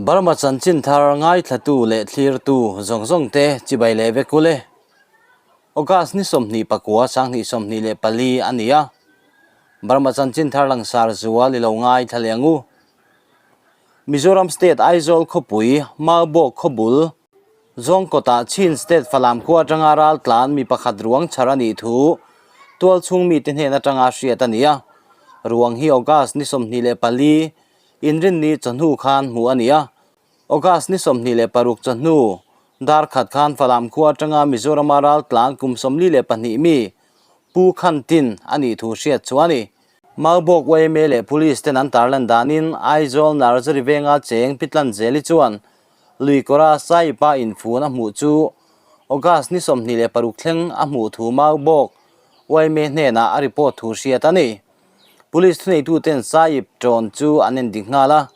Burma chanchin thar ngaithlatu leh thlirtu zawng zawng te chibai leh vek ule. August ni 29 2024 a ni a. Burma chanchin thar langsar zual i lo ngaithla leh ang u. Mizoram State Aizawl khawpui Maubawk khawbul Zawngkawtah Chin State Falam khua atanga ral tlan mi pakhat ruang chhar a nih thu tualchhung mite hnen atanga hriat a ni a. Ruang hi August ni 24 inrinni chawhnu khan hmuh a ni a. August ni 26 chawhnu dar khat khan Falam khua atanga Mizorama ral tlan kum 42 mi Pu Khan Tin a nih thu hriat chu a ni. Maubawk yma leh Police ten an tarlan danin Aizawl Nursery venga cheng Pitlan Zeli chuan Lui kawra Saipa infun a hmuh chu August ni 26 thleng a hmuh thu Maubawk yma hnenah a report thu hriat a ni. Police thuneituten Saip tawn chu an endik nghal a,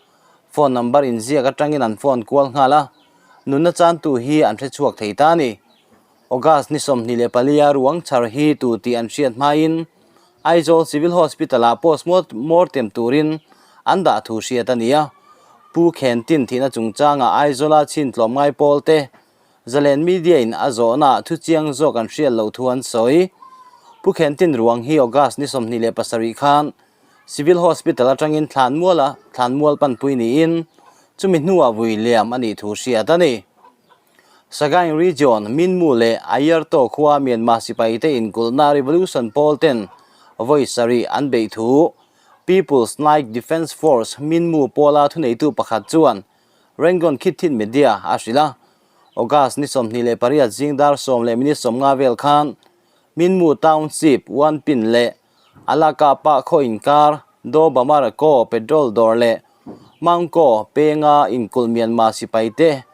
phone number inziak atangin an phone kual nghal a, nunna chantu hi an hrechhuak thei ta a ni. August ni 24 a ruang chhar hi tu tih an hriat hmain Aizawl Civil Hospital-ah postmortem turin an dah thu hriat a ni a. Pu Khentin thihna chungchangah Aizawla chhin tlawmngai pawl te Zalen Media-in a zawhnaah thu chiang zawk an hriat loh thu an sawi. Pu Khentin ruang hi August ni 27 khan Civil Hospital atangin thlanmuala thlanmual panpui niin chumi hnuah vui liam a nih thu hriat a ni. Sagaing Region, Minmu leh Ayerto khua Myanmar sipaite inkulhna Revolution pawl ten vawi sarih an beih thu People's Night Defence Force Minmu pawla thuneitu pakhat chuan Rangoon Khit Thit Media a hrilh a. August ni 28 zing dar 10 leh minute 50 vel khan Minmu Township, Wanpin leh Alaka pah khaw inkar Do Bamar Ko petrol dawr leh Mangkaw penga inkulh Myanmar sipaite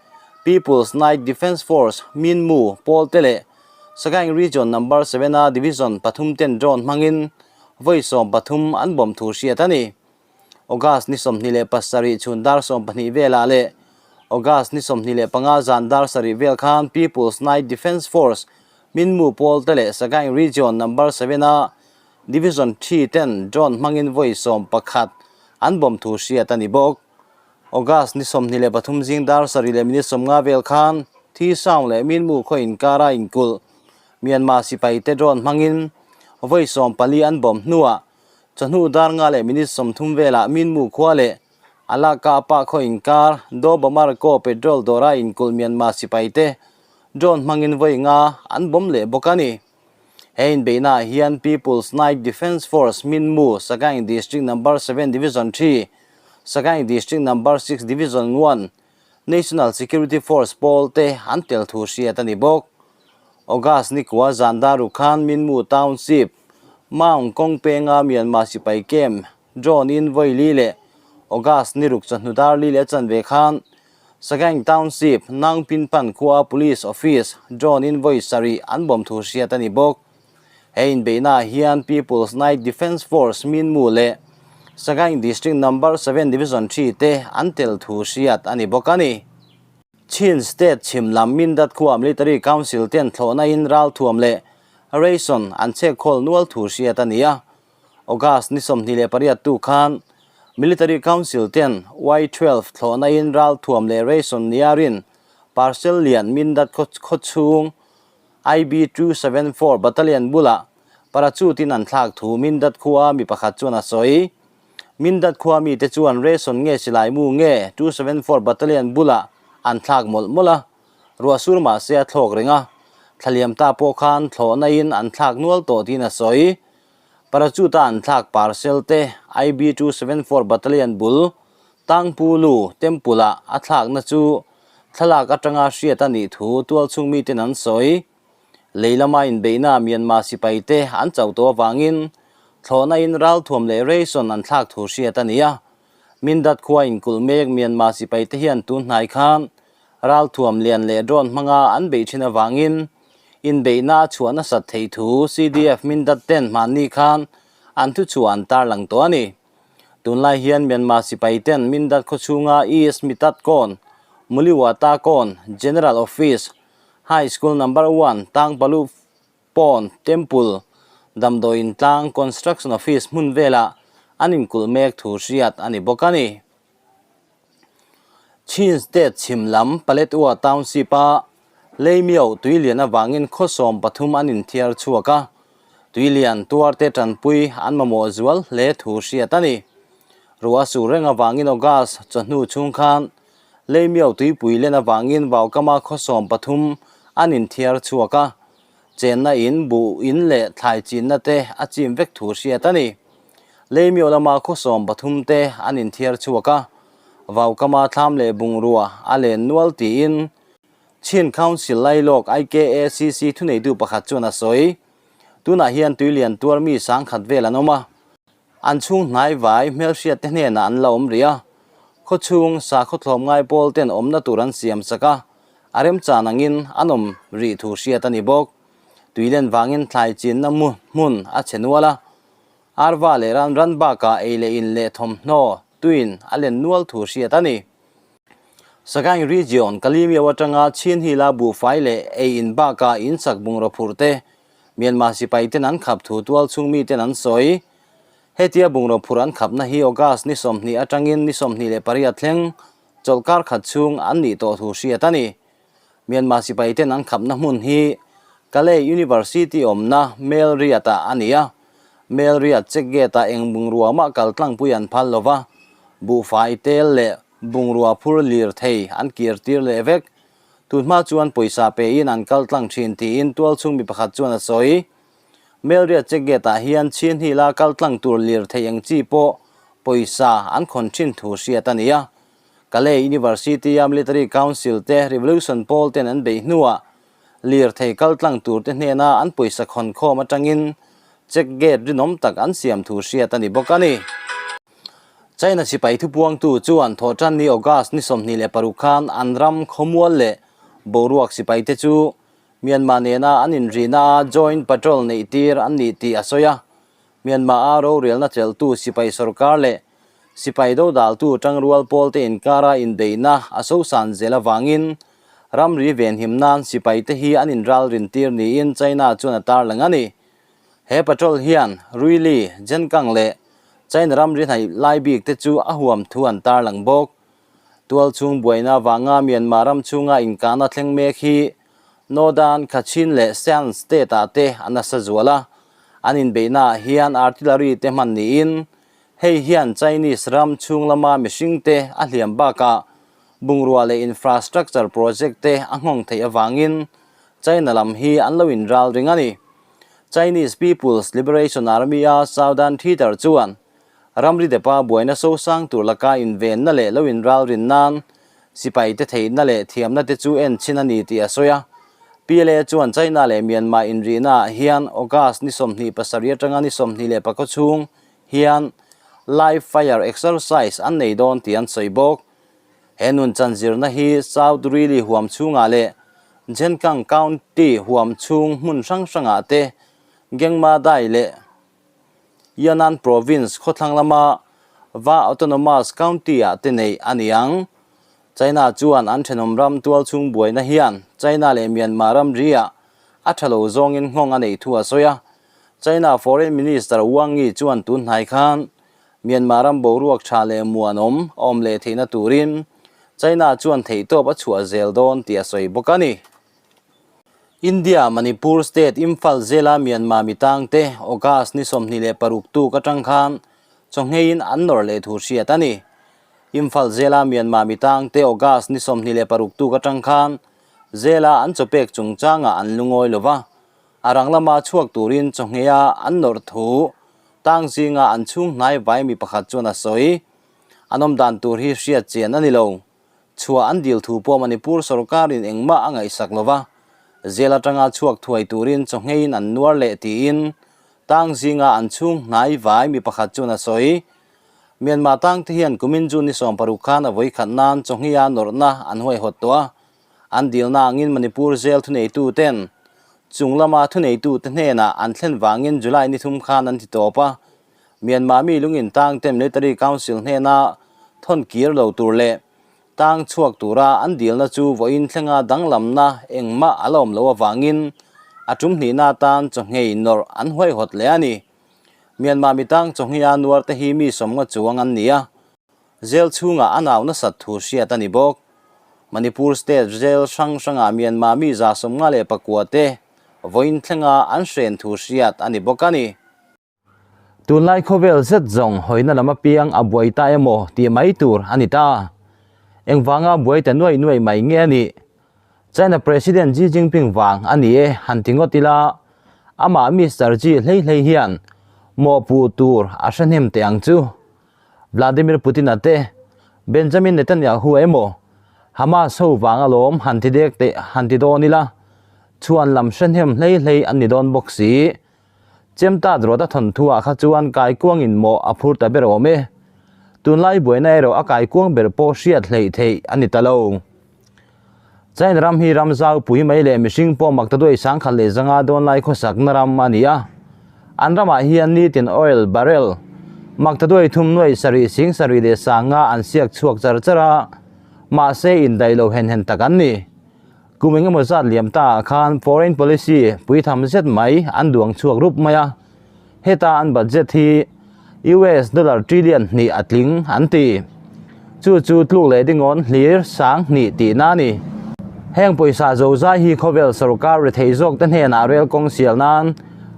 People's Night Defence Force, Minmu, pawl te leh Sagaing Region Number 7 a Division pathum ten drone hmangin vawi 13 an bawm thu hriat a ni. August ni 27 chhun dar 12 velah leh August ni 25 zan dar 7 vel khan People's Night Defence Force, Minmu pawl te leh Sagaing Region Number 7 a Division 3 ten drone hmangin vawi 11 an bawm thu hriat a ni bawk. August ni 23 zing dar 7 leh minute 50 vel khan Thi Saung leh Minmu khaw inkara inkulh Myanmar sipaite drone hmangin vawi 14 an bawm hnuah chawhnu dar 5 leh minute 30 velah Minmu khua leh Alaka pah khaw inkar Do Bamar Ko petrol dawra inkulh Myanmar sipaite drone hmangin vawi 5 an bawm leh bawk a ni. He inbeihnaah hian People's Night Defence Force Minmu Sagaing District Number 7 Division 3, Sagaing District Number 6 Division 1, National Security Force pawl te an tel thu hriat a ni bawk. August ni kua zan daru khan Minmu Township, Maung kawng penga Myanmar sipai camp drone in vawi li leh August ni ruk chawhnu dar li leh chanve khan Sagaing Township, Nangpin Pan khua Police Office drone in vawi sarih an bawm thu hriat a ni bawk. He inbeihnaah hian People's Night Defence Force Minmu leh Sagaing District Number 7 Division 3 te an tel thu hriat a ni bawk a ni. Chin State chhim lam Mindat khua Military Council ten thlawhna in ralthuam leh ration an chhek khawl nual thu hriat a ni a. August ni 28 tu khan Military Council ten Y-12 thlawhna in ralthuam leh ration niarin parcel lian Mindat khaw chhung IB 274 Battalion bulah parachute in an thlak thu Mindat khua mi pakhat chuan a sawi. Mindat khua mite chuan ration nge silai mu nge 274 Battalion bulah an thlak mawlh mawlh a, ruah sur mah se a thlawk reng a, thlaliam ta pawh khan thlawhna in an thlak nual tawh tiin a sawi. Parachute a an thlak parcel te IB 274 Battalion bul Tangpu Lu Temple ah a thlakna chu thlalak atanga hriat a nih thu tualchhung miten an sawi. Lei lama inbeihna Myanmar sipai te an chauh tawh avangin thlawhna in ralthuam leh ration an thlak thu hriat a ni a. Mindat khua inkulh mek Myanmar sipai te hian tun hnai khan ralthuam lian leh drone hmanga an beih thin avangin inbeihna a chhuah nasat theih thu CDF Mindat ten hmanni khan an thuchhuah an tarlang tawh a ni. Tunlai hian Myanmar sipai ten Mindat khaw chhunga East Mitat Kawn, Muliwata Kawn, General Office, High School Number 1, Tangpalu Pawn, Temple, Damdawiin tlang, Construction Office hmun velah an inkulh mek thu hriat a ni bawk a ni. Chin State chhim lam Paletwa Township-a Leimiau tuilian avangin khaw 13 an inthiar chhuak a, tuilian tuarte tanpui an mamawh zual hle thu hriat a ni. Ruah sur reng avangin August chawhnu chhung khan Leimiau tuipui len avangin Vaukama khaw 13 an inthiar chhuak a, chenna in, buh in leh thlai chinna te a chim vek thu hriat a ni. Leimiau lama khaw 13 te an inthiar chhuak a, Vaukama thlam leh bungrua a len nual tiin Chin Council lailawk IKACC thuneitu pakhat chuan a sawi. Tunah hian tuilian tuar mi sangkhat vel an awm a, an chhung hnai vai hmelhriat te hnenah an la awm rih a, khawchhung sakhaw thlawm ngai pawl ten awmna tur an siam sak a, a remchan angin an awm rih thu hriat a ni bawk. Tuilen vangin thlai chinna hmun a chhe nual a, arva leh ran ran bakah ei leh in leh thawmhnaw tuin a len nual thu hriat a ni. Sagaing Region, Kalimiau atanga Chin Hill-a buhfai leh ei in bakah in chak bungraw phurh te Myanmar sipai ten an khap thu tual chhung mi ten an sawi. Hetia bungraw phurh an khapna hi August ni 20 atangin ni 28 thleng chawlhkar khat chhung an nih tawh thu hriat a ni. Myanmar sipai ten an khapna hmun hi Kalay University awmna Melriat-ah a ni a. Melriat check gate-ah eng bungrua mah kal tlangpui an phal lo va, buhfai tel leh bungrua phur lir thei an kir tir leh vek. Tunhma chuan pawisa pein an kal tlang thin tiin tualchhung mi pakhat chuan a sawi. Melriat check gate-ah hian chhin hila kal tlang tur lir thei eng chi pawh pawisa an khawn thin thu hriat a ni a. Kalay University-a Military Council te Revolution pawl ten an beih hnuah lirthei kal tlang tur te hnena an pawisa khawn khawm atangin check gate rinawm tak an siam thu hriat a ni bawk a ni. China sipai thupuangtu chuan Thawhtanni August ni 26 khan an ram khawmual leh boruak sipaite chu Myanmar nena an inrina a joint patrol neih tir an nih tih a sawi a. Myanmar-a rorelna chelhtu sipai sorkar leh sipai dodaltu tangrual pawlte inkara inbeihna a sosan zel avangin ramri venhim nan sipaite hi an inralrin tir niin China chuan a tarlang a ni. He patrol hian Ruili, Zhenkang leh China ramri hnaih lai bik te chu a huam thu an tarlang bawk. Tualchhung buaina avanga Myanmar ram chhunga inkahna thleng mek hi Northern Kachin leh Shan State-ah te a nasa zual a. An inbeihnaah hian artillery te hman niin hei hian Chinese ram chhung lama mihring te a hliam bakah bungrua leh infrastructure project te a nghawng theih avangin China lam hi an lo inral ring a ni. Chinese People's Liberation Army-a Southern Theatre chuan Ramri depa buaina sosang tur laka invenna leh lo inralrin nan sipaite theihna leh thiamna te chu en chhin a ni tih a sawi a. PLA chuan China leh Myanmar inrihnaah hian August ni 27 atanga ni 24 chhung hian live fire exercise an nei dawn tih an sawi bawk. He nunchan zirna hi South Ruili huam chhungah leh Zhenkang County huam chhung hmun hrang hrangah te Gengma Dai leh Yunnan Province khawthlang lama Va Autonomous County-ah te neih a ni ang. China chuan an thenawm ram tualchhung buaina hian China leh Myanmar ramri-ah a tha lo zawngin nghawng a neih thu a sawi a. China Foreign Minister Wang Yi chuan tun hnai khan Myanmar ram boruak tha leh muanawm a awm leh theihna turin China chuan theihtawp a chhuah zel dawn tih a sawi bawk a ni. India, Manipur State, Imphal zela Myanmar mi tangte August ni 26 tuk atang khan chawhngheiin an nawr leh thu hriat a ni. Imphal zela Myanmar mi tangte August ni 26 tuk atang khan zela an chawpek chungchangah an lungawi lova, a rang lama chhuak turin chawhngeia an nawr thu tang zinga an chhung hnai vai mi pakhat chuan a sawi. An awm dan tur hi hriat chian a ni lo. Chhuah an dil thu pawh Manipur sorkarin engmah a ngaihsak lo va, jail atanga chhuak thuai turin chawhngheiin an nuar leh tiin tang zinga an chhung hnai vai mi pakhat chuan a sawi. Myanmar tangte hian kumin June ni 60 khan a vawikhat nan chawngheia nawrhna an huaihawt tawh a, an dilna angin Manipur jail thuneituten chung lama thuneitute hnenah an thlen vangin July ni 3 khan an ti tawp a. Myanmar mi lungin tangte Military Council hnena thawn kir lo tur leh tang chhuak tura an dilna chu vawiin thlenga danglamna engmah a la awm loh avangin a tum hnihna atan chawhnghei nawrh an huaihawt leh a ni. Myanmar mi tang chawngheia nuarte hi mi sawmnga chuang an ni a. Jail chhungah a nau nasat thu hriat a ni bawk. Manipur State Jail hrang hrangah Myanmar mi 54 te vawiin thlenga an hren thu hriat a ni bawk a ni. Tunlai khawvel zet zawng hawina lam apiang a buai ta emaw tih mai tur a ni ta. Engvanga buai ta nuai nuai mai nge a nih? China President Xi Jinping vang a ni e han ti ngawt ila, amah Mister Xi hlei hlei hian mawhpuh tur a hre hnem teh ang chu. Vladimir Putin-a te, Benjamin Netanyahu-a emaw, Hamas ho vang alawm han ti dek teh han ti dawn ila, chhuan lam hre hnem hlei hlei an ni dawn bawk si. Chemtat rawt a thawnthuah kha chuan kaikuangin mawh a phur ta ber awm e. Tunlai buaina erawh a kaikuang ber pawh hriat hleih theih a ni ta lo. China ram hi ram zau pui mai leh mihring pawh mak ta duai 1100 dawn lai khawsakna ram a ni a. An ramah hian nitin oil barrel mak ta duai thum nuai sarih sing sarih leh sanga an siak chhuak char char a, mahse indaih lo hen hen tak an ni. Kum engemaw zat liam ta ah khan foreign policy puitham zet mai an duang chhuak rup mai a, heta an budget hi US dollar trillion hnih a tling an ti. Chu chu tluk leh dingawn hlir 2000 tihna a ni. Heng pawisa zozai hi khawvel sorkar rethei zawk te hnenah rel kawng sial nan,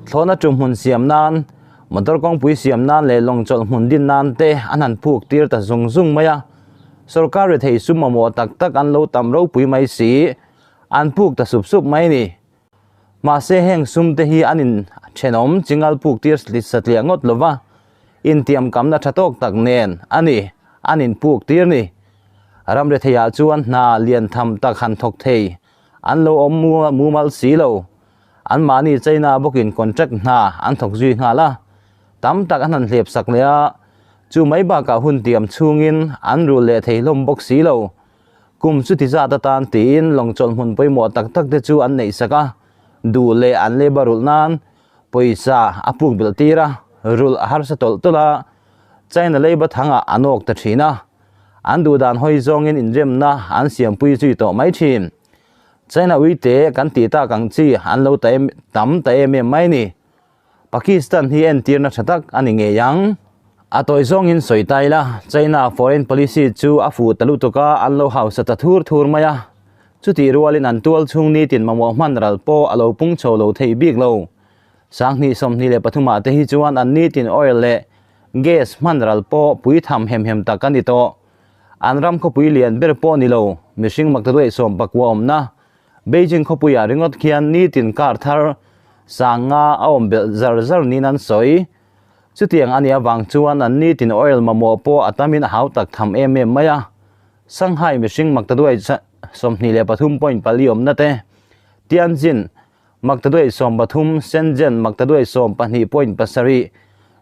thlawhna tum hmun siam nan, motor kawngpui siam nan leh lawng chawlh hmun din nan te an han phuk tir ta zung zung mai a. Sorkar rethei sum mamawh tak tak an lo tam ropui mai si, an phuk ta sup sup mai ni. Mahse heng sum te hi an in thenawm chingal puk tir satliah ngawt lova, intiam kamna tha tawk tak nen a ni an in puk tir ni. Ram retheiah chuan hna lian tham tak han thawk thei an lo awm mumal si lo. Anmahni China bawkin contract hna an thawk zui nghal a, tam tak an han hlep sak leh a, chu mai bakah hun tiam chhungin an rul leh thei hlawm bawk si lo. Kum chuti zat atan tiin lawng chawlh hmun pawimawh tak tak te chu an neih sak a, duh leh an leiba rulh nan pawisa a puk belh tir a, rulh a harsa tawlh tawlh a, China leiba thangah a nawk ta thin a, an duh dan hawi zawngin inremna an siampui zui tawh mai thin. China uite kan tih tak ang chi an lo ta em tam ta em em mai ni. Pakistan hi entirna tha tak a ni ngei ang. A tawi zawngin sawi ta ila, China foreign policy chu a fuh ta lutuk a, an lo hausa ta thur thur mai a. Chutih rualin an tual chhung nitin mamawh hman ral pawh a lo pung chho lo thei bik lo. 2023 ah te hi chuan an nitin oil leh gas hman ral pawh pui tham hem hem tak a ni tawh. An ram khawpui lian ber pawh ni lo, mihring maktaduaih 19 awmna Beijing khawpuiah ringawt khian nitin kar thar 5000 a awm belh zar zar niin an sawi. Chutiang a nih avang chuan an nitin oil mamawh pawh a tamin a hau tak tham em em mai a. Shanghai mihring maktaduai 23.4 awmna te, Tianjin maktaduai 13, Shenzhen maktaduai 12.7,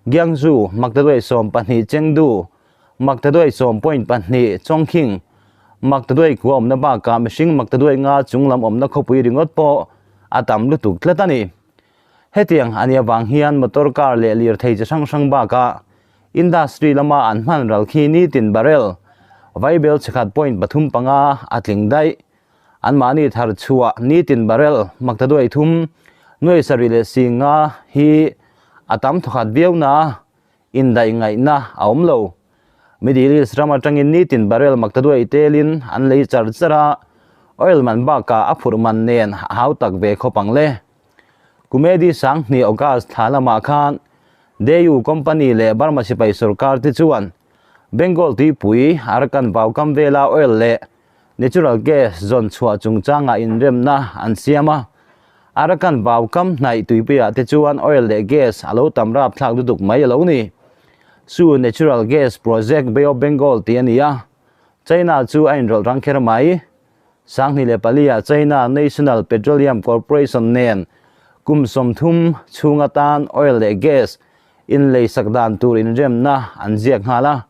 Guangzhou maktaduai 12, Chengdu Maktaduai 10.2, Chongqing, Maktaduai khua awmna bakah mihring maktaduai nga chung lam awmna khawpui ringawt pawh a tam lutuk tlat a ni. Hetiang a nih avang hian motor car leh lirthei chi hrang hrang bakah industry lama an hman ral khi nitin barrel vaibel chhekhat point pathum panga a tling daih. Anmahni thar chhuah nitin barrel maktaduai thum nuai sarih leh singa hi a tam thawkhat viau na. Indaih ngaihna a awm lo. Middle East ram atangin nitin barrel maktaduai telin an lei char char a, oil man bakah a phurh man nen a hau tak ve khawp ang le. Kumedi 2000 August thla lamah khan Daewoo Company leh Burma sipai sorkar te chuan Bengal tuipui Arakan vaukam vela oil leh natural gas zawn chhuah chungchangah inremna an siam a. Arakan vaukam hnaih tuipuiah te chuan oil leh gas a lo tam rapthlak lutuk mai a lo ni. Chu natural gas project Bay of Bengal tih a ni a, China chu a inrawlh rang kher mai. 2004 ah China National Petroleum Corporation nen kum 30 chhung atan oil leh gas inlei sak dan tur inremna an ziak nghal a.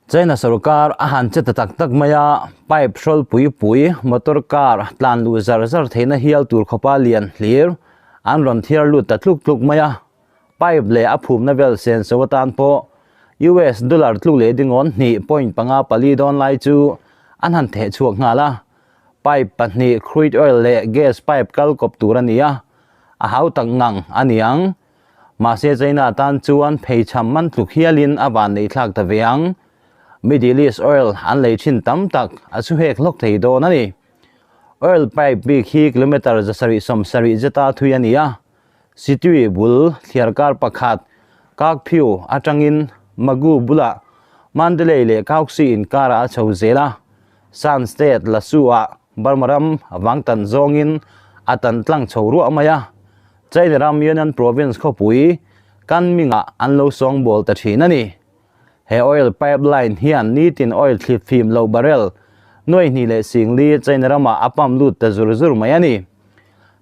China sorkar a han che ta tak tak mai a, pipe hrawl pui pui, motor car tlan luh zar zar theihna hial tur khawpa lian hlir an rawn thiar lut ta tluk tluk mai a. Pipe leh a phumna vel senso atan pawh US dollar tluk leh dingawn hnih point panga pali dawn lai chu an han theh chhuak nghal a. Pipe pahnih crude oil leh gas pipe kal kawp tur a ni a, a hautak ngang a ni ang. Mahse China tan chuan pheichham man tluk hialin a van nei thlak ta ve ang. Middle East oil an lei thin tam tak a chu hek hlawk thei dawn a ni. Oil pipe bik hi kilometre 770 zeta thui a ni a, Sittwe bul thliarkar pakhat Kakphiu atangin Magu bulah Mandalay leh Kauksi inkarah a chho zel a, Shan State Lasu-ah Burma ram vang tan zawngin a tan tlang chho ruah mai a, China ram Yunnan Province khawpui Kunming-ah an lo sawngbawl ta thin a ni. He oil pipeline hian nitin oil thlip fim lo barrel nuai hnih leh sing li China ramah a pump lut ta zur zur mai a ni.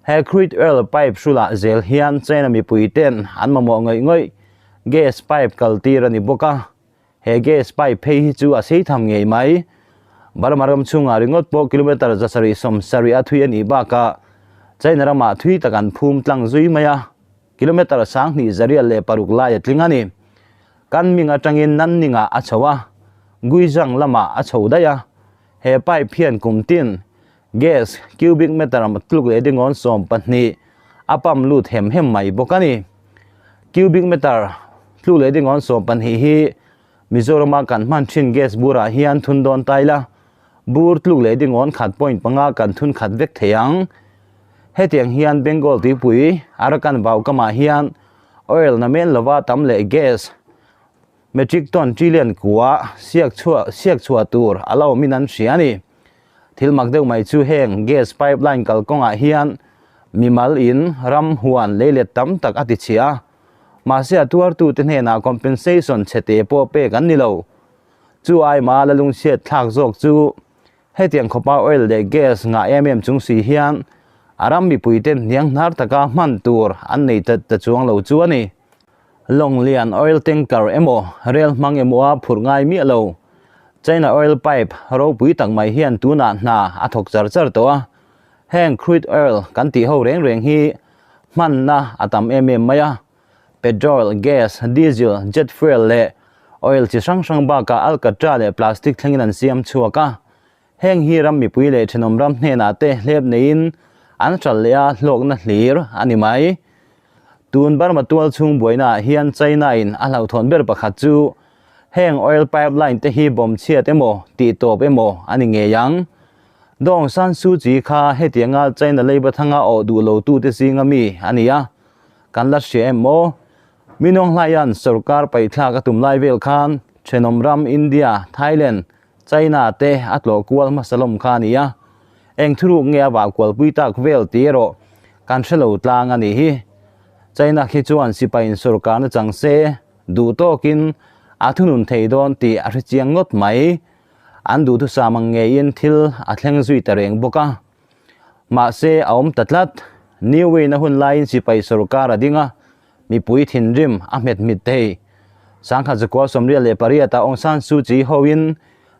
He crude oil pipe hrulah zel hian China mipui ten an mamawh ngawih ngawih gas pipe kal tir a ni bawk a. He gas pipe phei hi chu a sei tham ngei mai. Burma ram chhungah ringawt pawh kilometre 770 a thui a nih bakah China ramah thui tak an phum tlang zui mai a. Kilometre 2606 lai a tling a ni. Kan ming atangin Nanningah a chho a, Guizhang lamah a chho daih a. He pipe hian kum tin gas cubic meter tluk leh dingawn 12 a pump lut hem hem mai bawk a ni. Cubic meter tluk leh dingawn 12 hi Mizorama kan hman thin gas burah hian thun dawn tai la, bur tluk leh dingawn khat point panga kan thun khat vek thei ang. Hetiang hian Bengal tuipui Arakan vau kamah hian oil na men lova tam leh gas metric ton trillion kua siak chhuah siak chhuah tur a la awmin an hria a ni. Thil mak deuh mai chu heng gas pipeline kalkawngah hian mimal in ram huan leilet tam tak a ti chhia a, mahse a tuartute hnenah compensation chhete pawh pek an ni lo. Chu aima la lungchhiat thlak zawk chu Hetiang khawpa oil leh gas ngah em em chung si hian a ram mipuiten hniang hnar taka hman tur an nei ta ta chuang lo chu a ni. Lawng lian oil tanker emaw rel hmang emaw a phurh ngai miah lo. China oil pipe ropui tak mai hian tunah hna a thawk char char tawh a. Heng crude oil kan tih ho reng reng hi hmanna a tam em em mai a. Petrol, gas, diesel, jet fuel leh oil chi hrang hrang bakah alkatra leh plastic thlengin an siam chhuak a. Heng hi ram mipui leh thenawm ram hnenah te hlep neiin an hralh leh a hlawkna hlir a ni mai. Tun Burma tual chhung buainaah hian China in a hlauhthawn ber pakhat chu heng oil pipeline te hi bomb chhiat emaw tih tawp emaw a ni ngei ang. Daw Aung San Suu Kyi kha hetianga China leiba thanga awh duh lo tute zinga mi a ni a. Kan la hria em maw? Minawng hlaian sorkar paihthlak a tum lai vel khan thenawm ram India, Thailand, China te a tlawh kual hmasa lawm kha a ni a. Eng thuruk nge a vah kualpui tak vel tih erawh kan hre lo tlang a nih hi. China khi chuan sipaiin sorkarna chang se duh tawkin a thunun thei dawn tih a hre chiang ngawt mai. An duhthusam ang ngeiin thil a thleng zui ta reng bawk a. Mahse, a awm ta tlat. New Wayne-a hun laiin sipai sorkar a ding a, mipui thinrim a hmet hmit thei. 1998-ah Aung San Suu Kyi hoin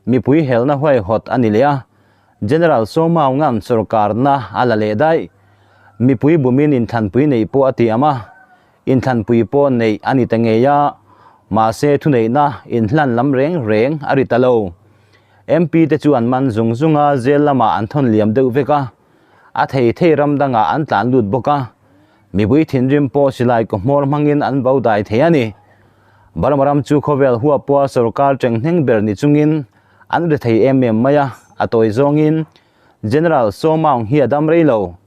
mipui helna huaihawt a ni leh a, General Saw Maung-a'n sorkarna a la leh daih. Mipui bumin inthlanpui neih pawh a tiam a, inthlanpui pawh neih a ni ta ngei a, mahse thuneihna inhlan lam reng reng a ri ta lo. MP te chu an man zung zung a, jail lamah an thawn liam deuh vek a, a thei thei ram dangah an tlan lut bawk a, mipui thinrim pawh silai kaw hmawr hmangin an bo dai thei a ni. Burma ram chu khawvel huap pawha sorkar tenghneng ber ni chungin an ri thei em em mai a, a tawi zawngin General Saw Maung hi a dam rei lo.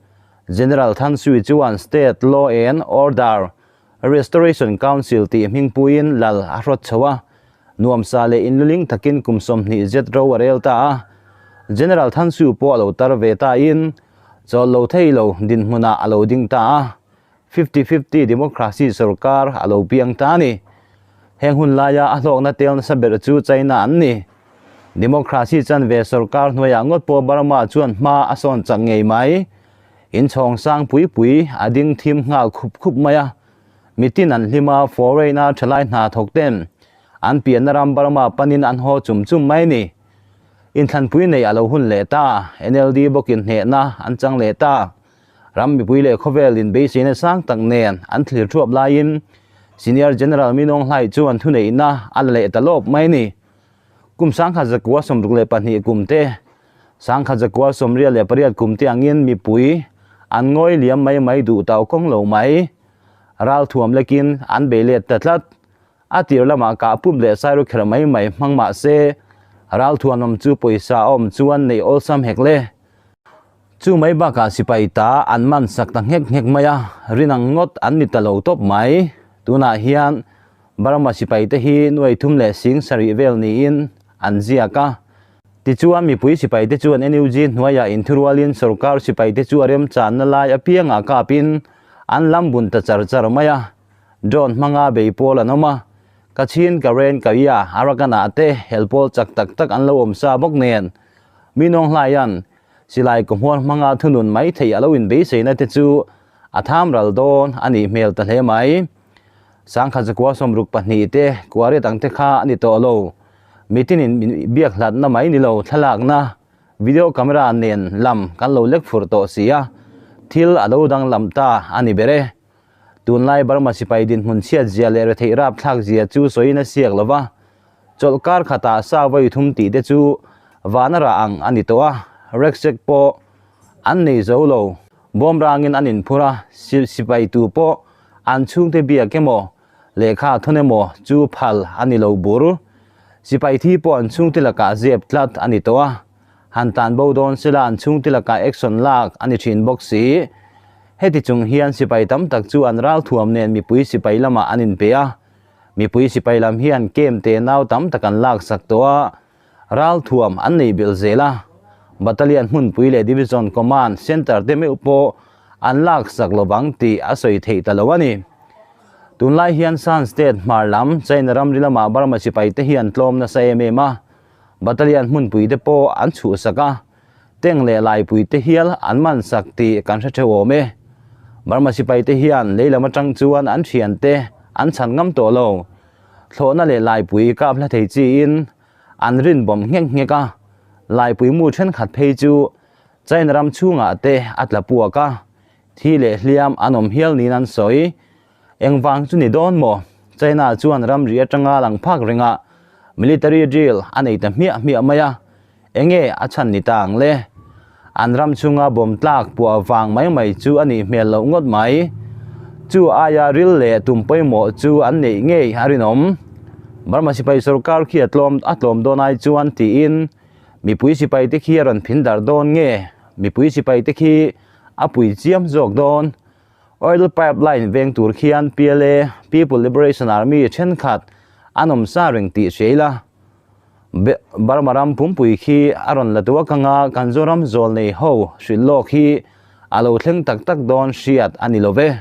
General Than Sui chuan State Law and Order Restoration Council tih hmingpuiin lal a hrawt chho a, nuamsa leh inluling takin kum 20 zet ro a rel ta a. General Than Sui pawh a lo tar ve tain chawl lo thei lo dinhmunah a lo ding ta a, fifty-fifty democracy sorkar a lo piang ta a ni. Heng hun laia a hlawkna tel nasa ber chu China an ni. Democracy chanve sorkar hnuaiah ngawt pawh Burma chuan hma a sawn chak ngei mai. Inchhawng sang pui pui a ding thim nghal khup khup mai a. Mitin an hlim a, foreign a thalai hna thawk ten an pianna ram Burma panin an haw chum chum mai ni. Inthlanpui neih a lo hun leh ta, NLD bawkin hnehna an chang leh ta. Ram mipui leh khawvel in beiseina sang tak nen an thlir thuap laiin Senior General Min Aung Hlaing chuan thuneihna a la leh ta lawp mai ni. Kum 1962 kum te, 1988 kum te angin mipui an ngawi liam mai mai duh tau kawng lo mai. Ral thuam lekin an bei let ta tlat. A tir lamah kah pup leh sairawkherh mai mai hmang mah se, ralthuanawm chu pawisa a awm chuan neih awlsam hek le. Chu mai bakah sipai ta an man sak ta nghek nghek mai a, rinang ngawt an ni ta lo tawp mai. Tunah hian Burma sipai te hi nuai thum leh sing sarih vel niin an ziak a. Tichuan mipui sipai te chuan NUG hnuaiah inthurualin sorkar sipai te chu a remchanna lai apiangah kapin an lam bun ta char char mai a. Drone hmanga bei pawl an awm a, Kachin, Karen, Kaya, Arakan ah te hel pawl chak tak tak an lo awm sa bawk nen. Mi nawng hlaian silai kawhmuar hmanga thunun mai theih a lo inbeiseina te chu a tham ral dawn a nih hmel ta hle mai. Sangkhat zakua sawmruk pahnih te kuariat ang te kha a ni tawh lo. Mitinin biak hlatna mai ni lo thlalakna video camera nen lam kan lo lek fur tawh si a, thil a lo danglam ta a ni ber e. Tunlai Burma sipai dinhmun chhiat zia leh retheih rapthlak zia chu sawiin a siak lo va, chawlhkar khatah sa vawi thum tih te chu vana rah ang a ni tawh a, Reksek pawh an nei zo lo. Bawm rangin an inphur a, sipai tu pawh an chhungte biak emaw, lehkha thawn emaw chu phal a ni lo bur. Sipai thi pawh an chhungte lakah zep tlat a ni tawh a, han tlan bo dawn sela an chhungte lakah action lak a ni thin bawk si. Heti chung hian sipai tam tak chu an ralthuam nen mipui sipai lamah an inpe a, mipui sipai lam hian camp te nau tam tak an laksak tawh a, ralthuam an nei belh zel a, battalion hmunpui leh division command centre te meuh pawh an laksak lovang tih a sawi theih ta lo a ni. Tunlai hian Shan State hmar lam China ramri lamah Burma sipai te hian tlawm nasa em em a, battalion hmunpui te pawh an chhuhsak a, Teng leh laipui te hial an man sak tih kan hre theuh awm e. Burma sipai te hian lei lam atang chuan an thian te an chhan ngam tawh lo. Thlawhna leh laipui kap hla thei chiin an rin bawm nghek nghek a, laipui mu thenkhat phei chu China ram chhungah te a tla puak a, thi leh hliam an awm hial niin an sawi. Engvang chu ni dawn maw? China chuan ramri atanga lang phak rengah military drill a nei ta hmiah hmiah mai a, enge a chhan ni ta ang le? An ram chhunga bawm tlak puah vang mai mai chu a nih hmel loh ngawt mai. Chu aia ril leh tum pawimawh chu an neih ngei a rinawm. Burma sipai sorkar khi a tlawm a tlawm dawn ai chuan tiin mipui sipai te khi a rawn phin darh dawn nge? Mipui sipai te khi a pui chiam zawk dawn? Oil pipeline veng tur khian PLA, People Liberation Army, thenkhat an awm sa reng tih hria ila, Burma ram pumpui khi a rawn la tuak anga kan Zoram zawl nei ho hrilh lawk hi a lo thleng tak tak dawn hriat a ni lo ve.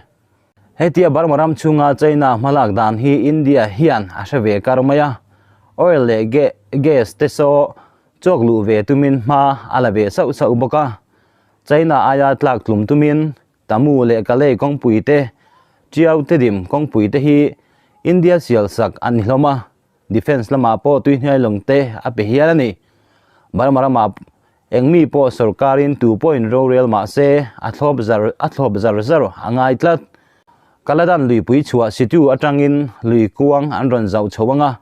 Hetia Burma ram chhunga China hmalak dan hi India hian a hre ve kar mai a, oil leh gas te saw chawk luh ve tumin hma a la ve sauh sauh bawk a, China aia tlak tlum tumin Tamu leh Kalay kawngpui te, Tiau te dim kawngpui te hi India sial sak an ni hlawm a, Defence lamah pawh tuihnuai lawng te a pe hial a ni. Burma ramah eng mi pawh sorkarin tu pawhin rorel mah se a thlawp zar a thlawp zar zar a ngai tlat. Kaladan luipui chhuah situ atangin lui kuang an rawn zauh chho ang a,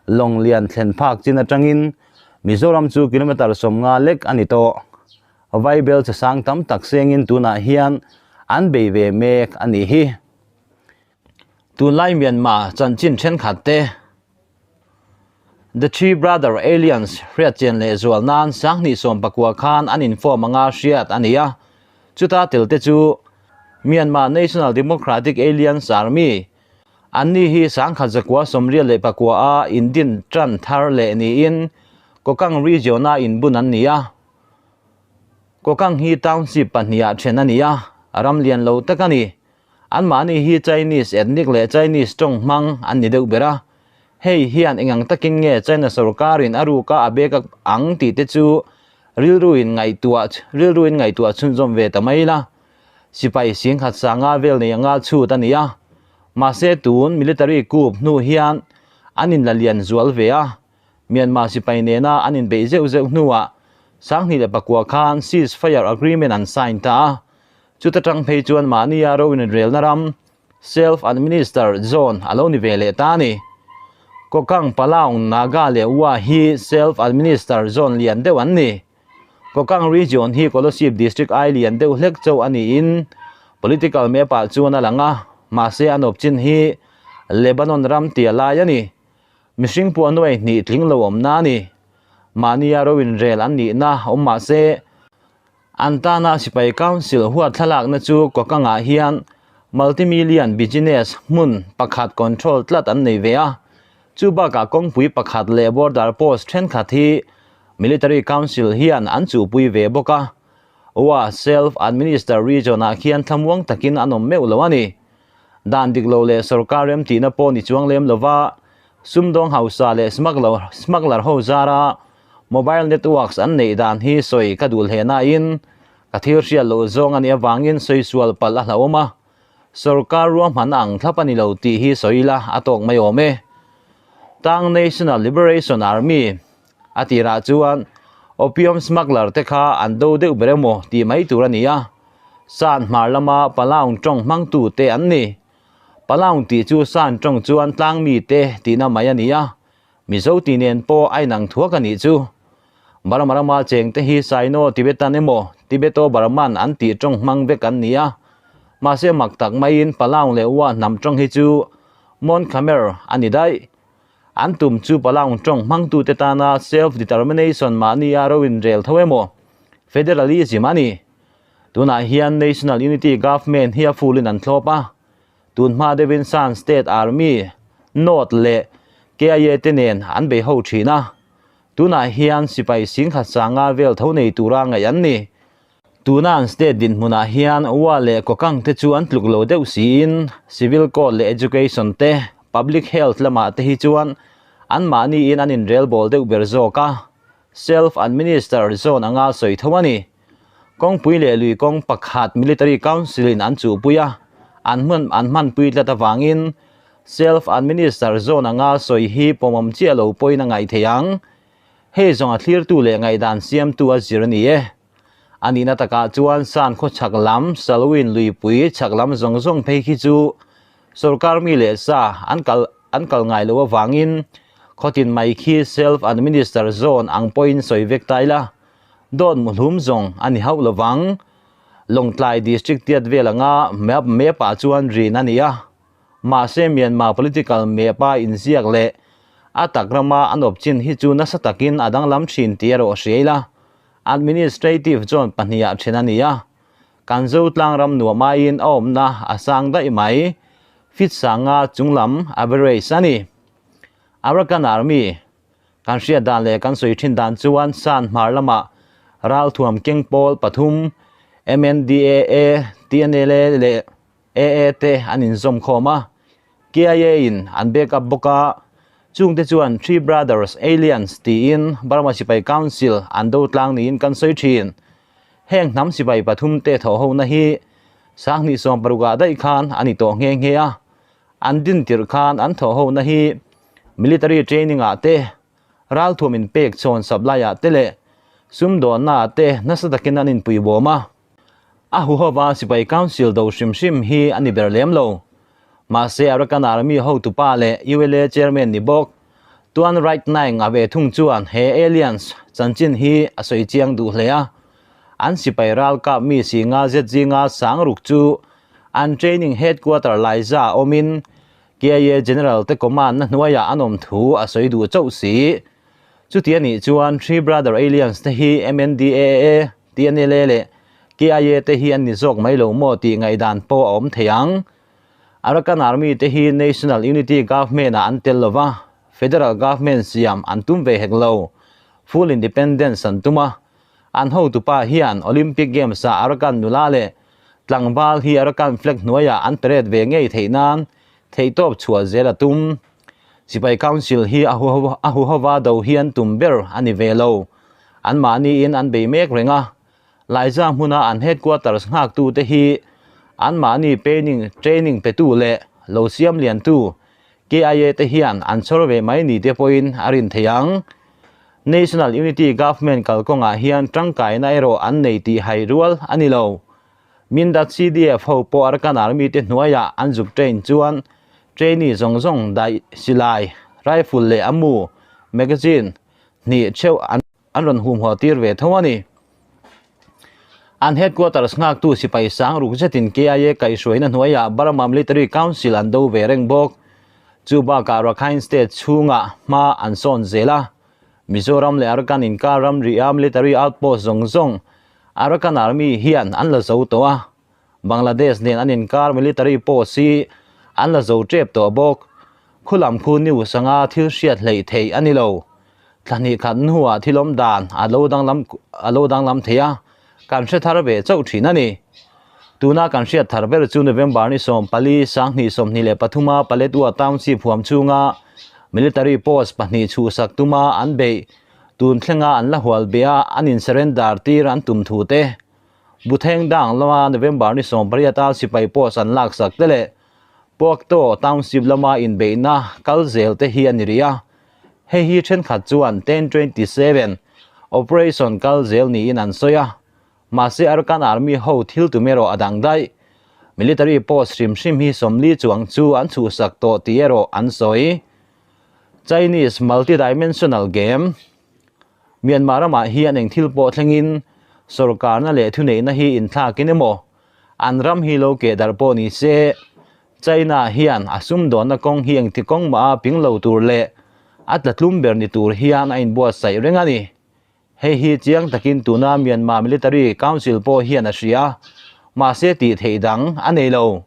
lawng lian thlen phak chin atangin Mizoram chu kilometre 50 lek a ni tawh. Vaibel che sang tam tak sengin tunah hian an bei ve mek a nih hi. Tunlai Myanmar chanchin thenkhat te The Three Brother Aliens hriat chian leh zual nan sanghnih sawm pakua khan an inform anga hriat a ni a, chuta tel te chu Myanmar National Democratic Aliens Army an ni hi sangkhat zakua sawmriat leh pakua a indin tan thar leh niin Kokang region a inbun an ni a. Kokang hi township pahniha then a ni a, ram lian lo tak a ni. Anmahni hi Chinese ethnic leh Chinese tawng hmang an ni deuh ber a. Hei hian engang takin nge China sorkarin a ruka a bek ang tih te chu rilruin ngaihtuah rilruin ngaihtuah chhunzawm ve ta mai la. Sipai singkhat sanga vel nei anga chhut a ni a. Mahse tun military coup hnu hian an inla lian zual ve a. Myanmar sipai nena an inbeih zeuh zeuh hnuah 2009 khan ceasefire agreement an sign ta a, chuta tang phei chuan mahnia ro inrelna ram self-administered zone a lo ni ve leh ta a ni. Kokang, Palaung, Naga leh Wa hi self-administered zone lian deuh an ni. Kokang region hi Kolosib district ai lian deuh hlek chauh a niin political map ah chuan a lang a, mahse an awp chin hi Lebanon ram tia lai a ni. Mihring pawh nuai hnih tling lo awmna a ni. Mahnia ro inrel an nihna awm mah se, an tana sipai council huat thlalakna chu Kokangah hian multi-million business hmun pakhat control tlat an nei ve a. Chu bakah kawngpui pakhat leh border post thenkhat hi military council hian an chuhpui ve bawk a. Wa self-administered region-ah khian thlamuang takin an awm meuh lo a ni. Dan dik lo leh sorkar remtihna pawh ni chuang lem lova sumdawng hausa leh smuggler ho zara mobile networks an neih dan hi sawi ka duh hle nain ka thil hriat loh zawng a nih avangin sawi sual palh a hlauhawm a, sorkar ruahmanna ang thlap a ni lo tih hi sawi ila a tawk mai awm e. Tang National Liberation Army a tirah chuan opium smuggler te kha an do deuh ber emaw tih mai tur a ni a. San hmar lama Palaung tawng hmangtu te an ni. Palaung tih chu San tawng chuan tlang mi te tihna mai a ni a, Mizo tih nen pawh a inang thuak a nih chu. Burma rama cheng te hi Sino Tibetan emaw Tibeto Burman an tih tawng hmang vek an ni a, mahse mak tak maiin Palaung leh Wa hnam tawng hi chu Mon Khmer a ni daih. An tum chu Palaung tawng hmangtute tana self-determination mahnia ro inrel tho emaw Federalism a ni. Tunah hian National Unity Government hi a fulin an thlawp a, tun hma deuhin Shan State Army, North leh KIA te nen an bei ho thin a, tunah hian sipai singkhat sanga vel tho nei tura ngaih an ni. Tuna an state dinhmunah hian Wa leh Kokang te chu an tluk lo deuh siin Civil Code leh Education te, Public Health lamah te hi chuan anmahniin an inrelbawl deuh ber zawk a, Self-administered zone anga sawi tho a ni. Kawngpui leh lui kawng pakhat Military Council in an chuhpui a, an hman an hmanpui tlat avangin Self-administered zone anga sawi hi pawmawm chiah lo pawhin a ngaih theih ang. Hei zawng a thlirtu leh ngaihdan siamtu a zir a ni e. A nihna takah chuan San khaw chhak lam Salween luipui chhak lam zawng zawng phei khi chu sorkar mi leh sa an kal an kal ngai loh avangin khawtin mai khi self administer zone ang pawhin sawi vek ta ila dawt muhlum zawng a ni hauh lovang. Lawngtlai district tiat vel anga map map ah chuan rin a ni a. Mahse Myanmar political map a inziak leh a tak rama an awp chin hi chu nasa takin a danglam thin tih erawh hria ila. Administrative zone pahniha then a ni a, kan Zotlang ram nuam aiin a awmna a sang daih mai, feet sanga chunglam average a ni. Arakan Army, kan hriat dan leh kan sawi thin dan chuan San hmar lamah ralthuam keng pawl pathum MNDAA, TNLA leh AA te an inzawm khawm a, KIA in an back up bawk a, chungte chuan Three Brothers Aliens tiin Burma Sipai Council an do tlang niin kan sawi thin. Heng hnam sipai pathum te thawh hona hi Sanghnih 16 ah daih khan a ni tawh nghe nghe a, an din tirh khan an thawh hona hi military training ah te, ralthuam inpek chhawn supply ah te leh sumdawnna ah te nasa takin an inpuibawm a. A huhova sipai council do hrim hrim hi a ni ber lem lo. Mahse Arakan Army hotupa leh ULA chairman ni bawk Tuan Right Naing a ve thung chuan he aliens chanchin hi a sawi chiang duh hle a. An sipai ralkap mi singa zet zinga sang ruk chu an training headquarter Laiza awmin KIA General te command na hnuaiah an awm thu a sawi duh chauh si. Chuti a nih chuan Three Brother Aliens te hi MNDAA TNLA leh KIA te hi an ni zawk mai lo maw tih ngaihdan pawh a awm thei ang. Arakan Army te hi National Unity Government ah an tel lo va, Federal Government siam an tum ve hek lo. Full Independence an tum a. An hotupa hian Olympic Games ah Arakan nula leh tlangval hi Arakan flag hnuaiah an parade ve ngei theih nan theihtawp chhuah zel a tum. Sipai Council hi a huhova do hi an tum ber a ni ve lo. Anmahniin an bei mek reng a, Laiza hmuna an headquarters nghaktute hi anmahni paining training petu leh lo siam liantu KIA te hian an chhawr ve mai ni te pawhin a rin thei ang. National Unity Government kalkawngah hian tangkaina erawh an nei tih hai rual a ni lo. Mindat CDF ho pawh Arakan Army te hnuaiah an zuk train chuan trainee zawng zawng daih silai, rifle leh a mu, magazine, hnih theuh an an rawn humhaw tir ve tho a ni. An headquarters nghaktu sipai sang ruk zetin KIA kaihhruaina hnuaiah Burma Military Council an do ve reng bawk. Chu bakah Rakhine State chhungah hma an sawn zel a, Mizoram leh Arakan inkar ramri a military outpost zawng zawng Arakan Army hian an la zo tawh a, Bangladesh nen an inkar military post hi an la zo tep tawh bawk. Khulam khu news anga thil hriat hleih theih a ni lo. Thla hnih khat hnuah thil awm dan a lo danglam a lo danglam thei a, kan hre thar ve chauh thin a ni. Tuna kan hriat thar ber chu November ni 14, 2023 a Paletwa Township huam chhunga military post pahnih chhuhsak tuma an beih tun thlenga an la hual beh a an in surrender tir an tum thu te, Butheng dang lama November ni 18 a sipai post an laksak te leh Puaktaw Township lama inbeihna kal zel te hi a ni rih a. Hei hi thenkhat chuan 1027 operation kal zel niin an sawi a, mahse Arakan Army ho thil tum erawh a dang daih. Military post hrim hrim hi 40 chuang chu an chhuhsak tawh tih erawh an sawi. Chinese multi-dimensional game Myanmar ramah hian eng thil pawh thlengin sorkarna leh thuneihna hi inthlakin emaw an ram hi lo keh darh pawh ni se, China hian a sumdawnna kawng hi engti kawng mah a ping lo tur leh a tla tlum ber ni tur hian a inbuatsaih reng a ni. Hei hi chiang takin tuna Myanmar Military Council pawh hian a hria, mahse tih theih dang a nei lo.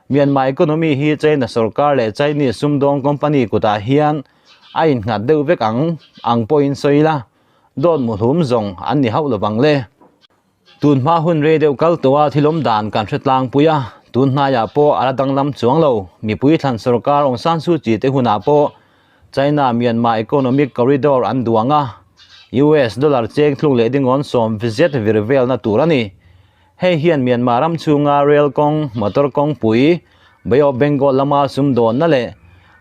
Myanmar economy hi China sorkar leh Chinese sumdawng company kutah hian a innghat deuh vek ang ang pawhin sawi ila, dawt muhlum zawng an ni hauh lovang le. Tun hma hun rei deuh kal tawh a thilawm dan kan hre tlangpui a, tun hnaiah pawh a la danglam chuang lo. Mipui thlan sorkar Aung San Suu Kyi te hunah pawh China Myanmar Economic Corridor an duang a, US dollar cheng thluk leh dingawn sawm zet vir velna tur a ni. Hei hian Myanmar ram chhunga rail kawng, motor kawngpui, Bay of Bengal lama sumdawnna leh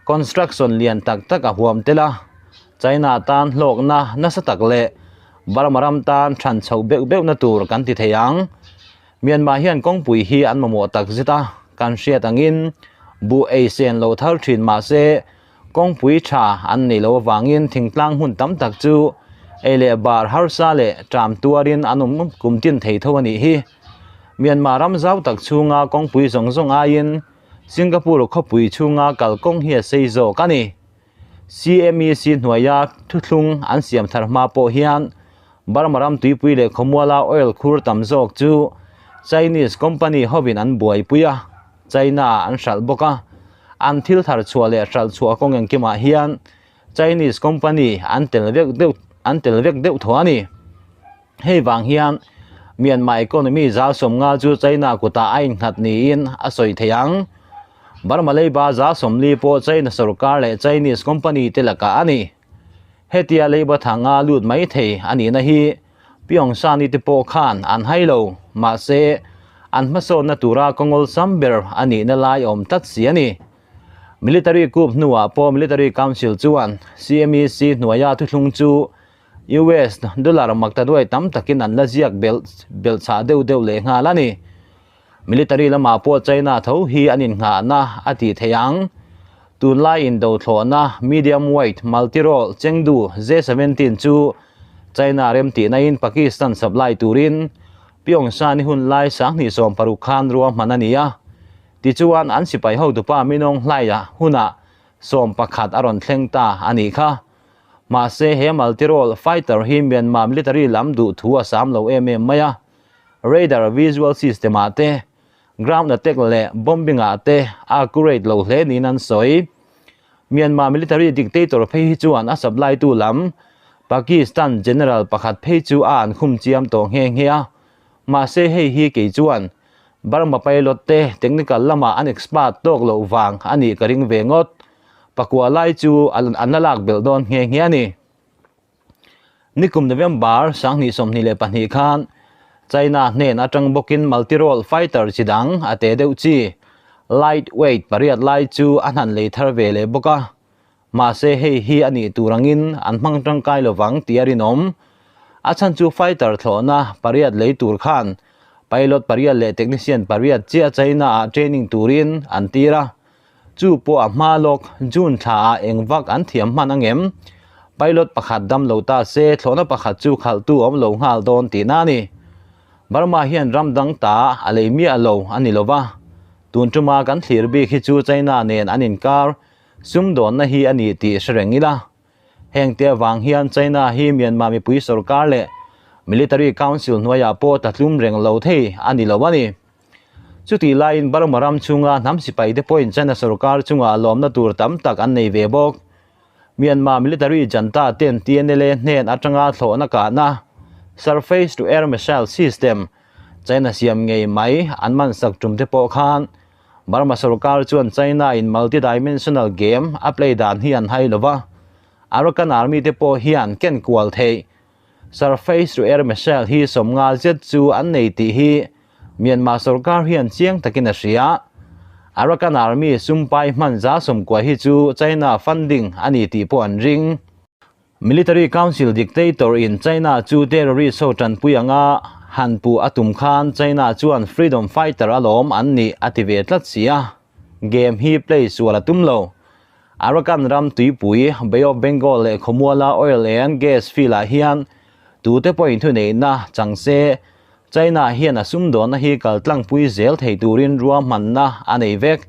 construction lian tak tak a huam tel a, China tan hlawkna nasa tak leh Burma ram tan than chhoh beuh beuhna tur kan ti thei ang. Myanmar hian kawngpui hi an mamawh tak zet a, kan hriat angin buh ei sen lo thar thin mah se kawngpui tha an nei lo avangin thingtlang hmun tam tak chu ei leh bar harsa leh ṭam tuarin an awm kum tin thei tho a nih hi. Myanmar ram zau tak chhunga kawngpui zawng zawng aiin Singapore khawpui chhunga kalkawng hi a sei zawk a ni. CMEC hnuaia thuthlung an siam thar hma pawh hian Burma ram tuipui leh khawmuala oil khur tam zawk chu Chinese company hovin an buaipui a, China an hralh bawk a. An thil thar chhuah leh hralh chhuah kawng engkimah hian Chinese company an tel vek deuh an tel vek deuh thaw a ni. Hei vang hian Myanmar economy zal 50 chu China kutah a innghat niin a sawi thei ang. Burma leiba zal 40 pawh China sorkar leh Chinese company te lakah a ni. Hetia leiba thanga lut mai thei a nihna hi Pyongyang te pawh khan an hai lo, mahse an hmasawnna tura kawngawlsam ber a nihna lai awm tlat si a ni. Military coup hnuah pawh Military Council chuan CMEC hnuaia thuthlung chu US dollar maktaduai tam takin an la ziak belh belh chhah deuh deuh leh nghal a ni. Military lamah pawh China tho hi an innghahna a tih theih ang. Tunlai indothlawhna medium weight multi-role Chengdu J-17 chu China remtihnain Pakistan supply turin Pyongyang hun lai 2016 khan ruahman a ni a. Tichuan an sipai hotupa Minong Hlaia hunah 11 a rawn thleng ta a nih kha. Mahse he multi-role fighter hi Myanmar military lam duh thu a sam lo em em mai a, radar visual system ah te, ground attack leh bombing ah te a accurate lo hle niin an sawi. Myanmar military dictator phei hi chuan a supply tu lam Pakistan general pakhat phei chu a an khum chiam tawh nghe nghe a, mahse hei hi kei chuan Burma pilot te technical lamah an expert tawk loh vang a nih ka ring ve ngawt. Pakua lai chu an la lak belh dawn nghe nghe a ni. Nikum November 2022 khan China hnen atang bawkin multi-role fighter chi dang a te deuh chi lightweight pariat lai chu a hnan lei thar ve leh bawk a. Mahse hei hi a nih tur angin an hmang tangkai lovang tih a rinawm. A chhan chu fighter thlawhna pariat lei tur khan pilot pariat leh technician pariat chiah China ah training turin an tir a. Chu pawh a hma lawk June thla ah eng vak an thiam hman angem? Pilot pakhat dam lo ta se thlawhna pakhat chu khalhtu awm lo nghal dawn tihna a ni. Burma hian ram dang ta a lei miah lo a ni lova. Tun tuma kan thlir bik hi chu China nen an inkar. sumdawnna hi a ni tih hre reng ila. Hengte avang hian China hi Myanmar mipui sorkar leh Military Council hnuaiah pawh tlatlum reng lo thei a ni lo a ni. Chutih laiin Burma ram chhunga hnam sipaite pawhin China sorkar chungah lawmna tur tam tak an nei ve bawk. Myanmar military junta ten TNLA hnen atanga thlawhna kahna, Surface to Air Missile System, China siam ngei mai an man sak tum te pawh khan Burma sorkar chuan China in multi-dimensional game a play dan hi an hai lova, Arakan Army te pawh hian ken kual theih Surface to Air Missile hi 50 zet chu an nei tih hi Myanmar sorkar hian chiang takin a hria. Arakan Army sumpai hman 90% hi chu China funding a ni tih pawh an ring. Military Council dictator in China chu terrorist ho tanpui anga han puh a tum khan China chuan freedom fighter alawm an nih a ti ve tlat si a, game hi play sual a tum lo. Arakan ram tuipui, Bay of Bengal leh Khawmuala oil and gas field ah hian tute pawhin thuneihna chang se, China hian a sumdawnna hi kal tlangpui zel thei turin ruahmanna a nei vek.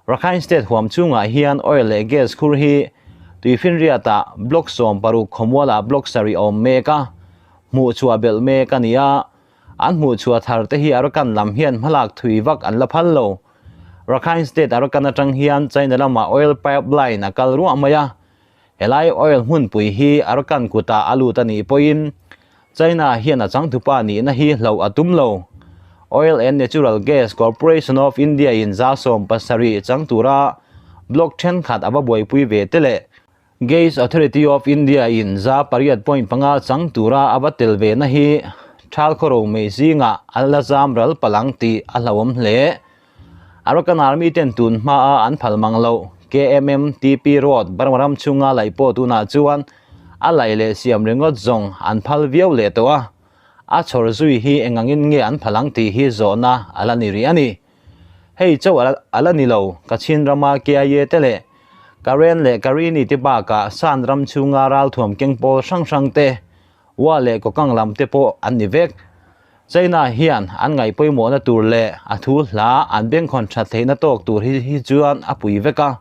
Rakhine State huam chungah hian oil leh gas khur hi tuifinriatah block 16 Khawmualah block 7 awm mek a, hmuhchhuah belh mek a ni a. An hmuhchhuah thar te hi Arakan lam hian hmalak thui vak an la phal lo. Rakhine State Arakan atang hian China lamah oil pipeline a kal ruah mai a. Helai oil hmunpui hi Arakan kutah a lut a nih pawhin China hian a changthupa nihna hi hloh a tum lo. Oil and Natural Gas Corporation of India in 70% chang tura block thenkhat a va buaipui ve te leh Gas Authority of India in 8.5 chang tura a va tel ve na hi thal khawro mai zingah a la zam ral palang tih a hlauhawm hle. Arakan Army ten tun hmaa an phal mang loh KMMTP Road Burma ram chhunga laih pawh tunah chuan a laih leh siam ringawt zawng an phal viau leh tawh a, a chhawr zui hi engangin nge an phal ang tih hi zawhna a la ni rih a ni. Hei chauh a la ni lo, Kachin rama KIA te leh Karen leh Karini te bakah Shan ram chhunga ralthuam keng pawl hrang hrang te, Wa leh Kokang lam te pawh an ni vek. China hian an ngaih pawimawhna tur leh a thu hla an bengkhawn that theihna tawk tur hi hi chuan a pui vek a.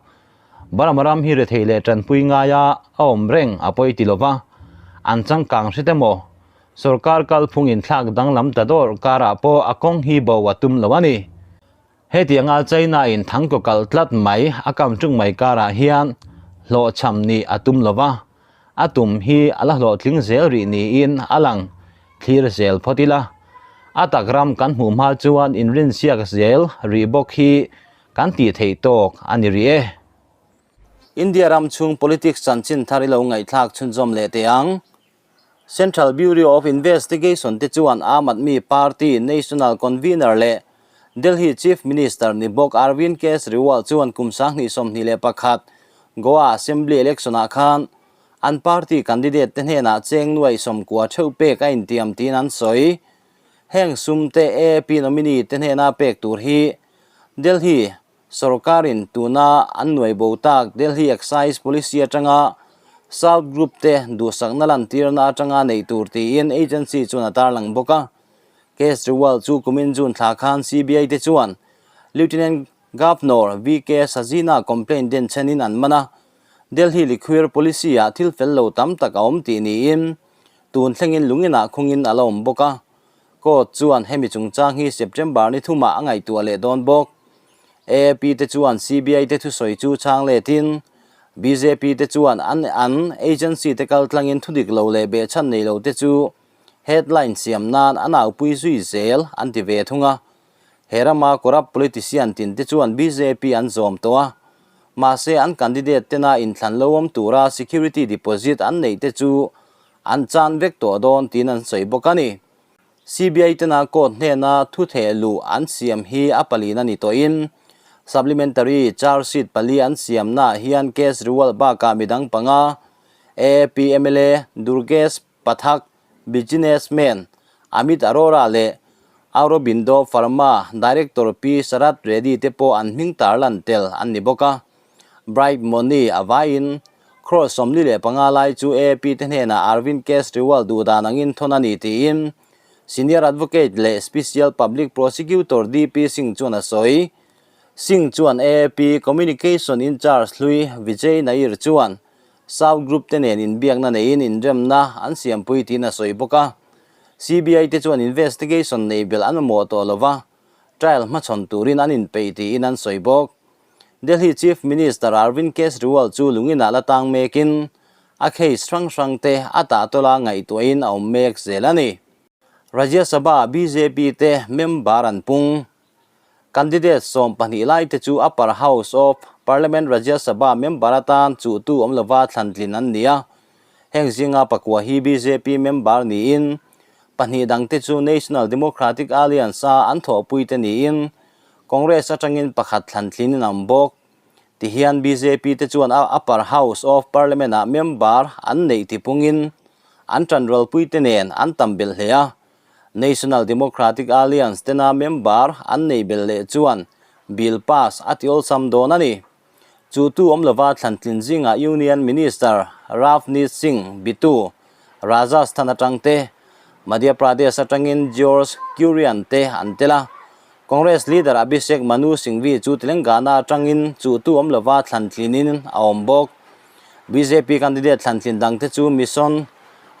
Burma ram hi rethei leh tanpui ngaia a awm reng a pawi ti lova, an changkang hret emaw Sorkar kalphung inthlak danglam ta dawr karah pawh a kawng hi bo a tum lo a ni. Hetianga China in thangkaw kal tlat mai a kam tung mai karah hian hlawhchham nih a tum lo va, a tum hi a la hlawhtling zel rih niin a lang thlir zel phawt ila. A tak ram kan hmuh hma chuan inrinsiak zel rih bawk hi kan tih theih tawk a ni rih e. India ram chhung politics chanchin thar i lo ngaihthlak chhunzawm leh teh ang. Central Bureau of Investigation te chuan Aam Aadmi Party National Convener leh Delhi Chief Minister ni bawk Arvind Kejriwal chuan kum 2021 Goa Assembly Election-ah khan an party candidate te hnenah cheng nuai 90 theuh pek a intiam tiin an sawi. Heng sum te AAP nominee te hnena pek tur hi Delhi Sorkarin tuna an nuai bo tak Delhi Excise Policy atanga South Group te duhsakna lantirna atanga neih tur tiin agency chuan a tarlang bawk a. Kejriwal chu kumin June thla khan CBI te chuan Lieutenant Governor VK Sajina complaint den chenin an man a. Delhi Liquor Policy-ah thil fel lo tam tak a awm tih niin tun thlengin lunginah khungin a la awm bawk a. Court chuan hemi chungchang hi September ni thumah a ngaihtuah leh dawn bawk. AAP te chuan CBI te thusawi chu chhang letin bjp te chuan an an agency te kaltlangin thudik lo leh behchhan nei lo te chu headline siam nan an aupui zui zel an ti ve thung a. He rama corrupt politician tin te chuan bjp an zawm tawh a, mahse an candidate tena inthlan lo awm tura security deposit an neih te chu An chan vek tawh dawn tiin an sawi bawk a ni. CBI tena court hnena thu theh luh an siam hi a palin a ni tawhin supplementary charge sheet pali an siamnaah hian Kejriwal bakah midang panga, AAP mla Durgesh Pathak, businessman Amit Arora leh Aurobindo Pharma Director P Sarath Reddy te pawh an hming tarlan tel an ni bawk a. Bribe money a vaiin crore 45 lai chu AAP te hnenah Arvind Kejriwal duh dan angin thawn a ni tiin Senior Advocate leh Special Public Prosecutor DP Singh chuan a sawi. Singh chuan AAP Communication in-charge hlui Vijay Nair chuan South Group te nen inbiakna neiin inremna an siampui tiin a sawi bawk a. CBI te chuan investigation nei belh an mamawh tawh lo va, trial hmachhawn turin an inpeih tiin an sawi bawk. Delhi Chief Minister Arvind Kejriwal chu lunginah la tang mekin a case hrang hrang te a tahtawla ngaihtuahin a awm mek zel a ni. Rajya Sabha bjp te member an pung. Candidate 12 lai te chu Upper House of Parliament Rajya Sabha member atan chuhtu awm lova thlantlin an ni a. Heng zinga pakua hi bjp member niin pahnih dangte chu National Democratic Alliance-a an thawhpuite niin Congress atangin pakhat thlantlin in an bawk. Tihian bjp te chuan a Upper House of Parliament-ah member an neih tipungin an tanrualpuite nen an tam belh hle a. National Democratic Alliance tena member an nei belh leh chuan bill pass a ti awlsam dawn a ni. Chu tu awm lova thlantlin zingah Union Minister Ravneet Singh Bittu, Rajasthan atang te, Madhya Pradesh atangin George Kurian te an tel a. Congress leader Abhishek Manu Singhvi chu Telangana atangin chu tu awm lova thlantlinin a awm bawk. Bjp candidate thlantlin dangte chu Mission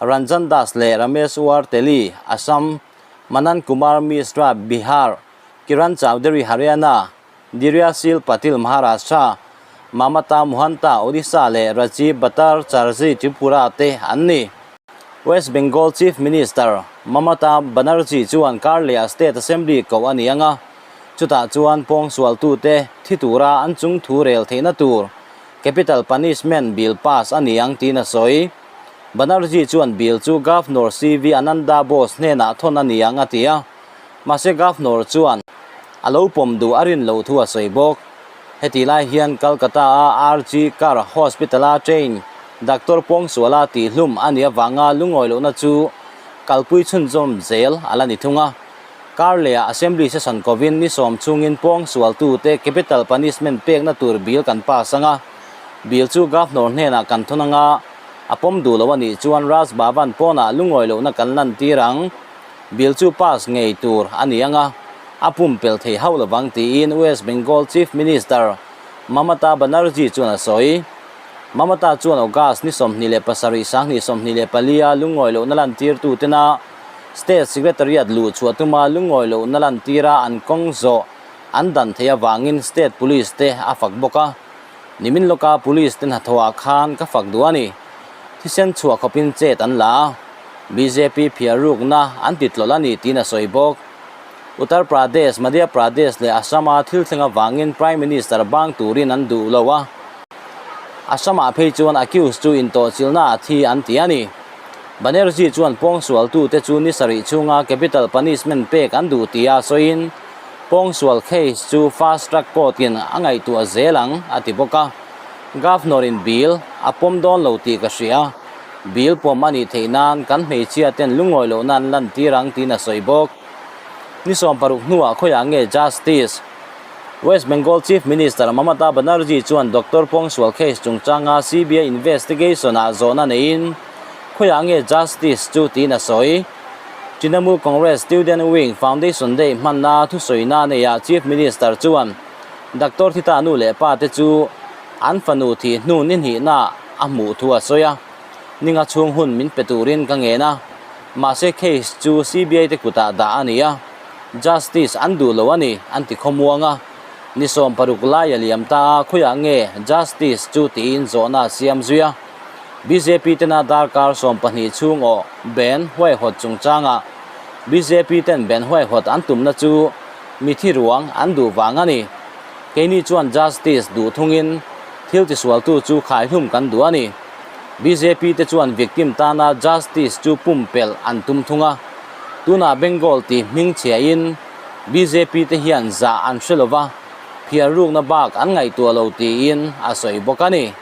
Ranjan Das leh Rameshwar Teli, Assam, Manan Kumar Mishra, Bihar, Kiran Chaudhary, Haryana, Dhairyashil Patil, Maharashtra, Mamata Mohanta, Odisha leh Rajiv Bhattacharjee, Tripura te an ni. West Bengal Chief Minister Mamata Banerjee chuan Karleh-a State Assembly koh a ni ang a, chutah chuan pawngsualtute thi tura an chung thu rel theihna tur Capital Punishment Bill pass a ni ang tiin a sawi. Banerjee chuan bill chu Governor CV Ananda Bose hnenah thawn a ni ang a ti a, mahse Governor chuan a lo pawm duh a rin loh thu a sawi bawk. Heti lai hian Calcutta-a RG Kar Hospital-a train Doctor Pawngsuala tihhlum a nih avanga lungawi lohna chu kalpui chhunzawm zel a la ni thung a. Kar lehah Assembly session kovin ni sawm chungin Pawngsualtute capital punishment pekna tur bill kan pass ang a, bill chu Governor hnenah kan thawn ang a, a pawm duh lo a nih chuan Raj Bhavan pawnah lungawi lohna kan lantir ang. Bill chu pass ngei tur a ni ang a, a pumpelh thei hauh lovang tiin West Bengal Chief Minister Mamata Banerjee chuan a sawi. Mamata chuan August ni 27 2024 a lungawi lohna lantirtu tena State Secretariat luh chhuah tuma lungawi lohna lantira an kawng zawh an dan theih avangin State Police te a fak bawk a. Nimin lawka Police te hnathawhah khan ka fak duh a ni. Thisen chhuah khawpin chet an la a. Bjp phiar rukna an ti tlawlh a ni tiin a sawi bawk. Uttar Pradesh, Madhya Pradesh leh Assam-a thil thleng avangin Prime Minister bang turin an duh lo a. Assam-ah phei chuan accused chu intawhchilhna a thi an ti a ni. Banerjee chuan pawngsualtute chu ni sarih chhunga capital punishment pek an duh tia sawiin pawngsual case chu fast track court-in a ngaihtuah zel ang a ti bawk a. Governor-in bill a pawm dawn lo tih ka hria. Bill pawm a nih theih nan kan hmeichhia ten lungawi loh nan lan tir ang tiin a sawi bawk. Ni 60 hnuah khawiah nge Justice? West Bengal Chief Minister Mamata Banerjee chuan Doctor Pawngsual case chungchanga CBI investigation ah zawhna neiin khawiah nge Justice chu tiin a sawi. Trinamool Congress Student Wing Foundation Day hmanna thusawina neiah Chief Minister chuan Doctor Thita nu leh pa te chu An fanu thih hnu ni hnihna a hmuh thu a sawi a, ninga chhung hun min pe turin ka ngen a, mahse case chu CBI te kutah dah a ni a, justice an duh lo a ni an ti khawmuang a, ni 60 lai a liam ta a khawiah nge justice chu tiin zawhna a siam zui a, bjp tena darkar 12 chhung aw ben huaihawt chungchangah bjp ten ben huaihawt an tumna chu mithi ruang an duh vang a ni. Keini chuan Justice duh thungin thil tisualtu chu khaihlum kan duh a ni. Bjp te chuan victim tana Justice chu pumpelh an tum thung a. Tunah Bengal tih hming chhiahin bjp te hian zah an hre lova, phiar rukna bak an ngaihtuah lo tiin a sawi bawk a ni.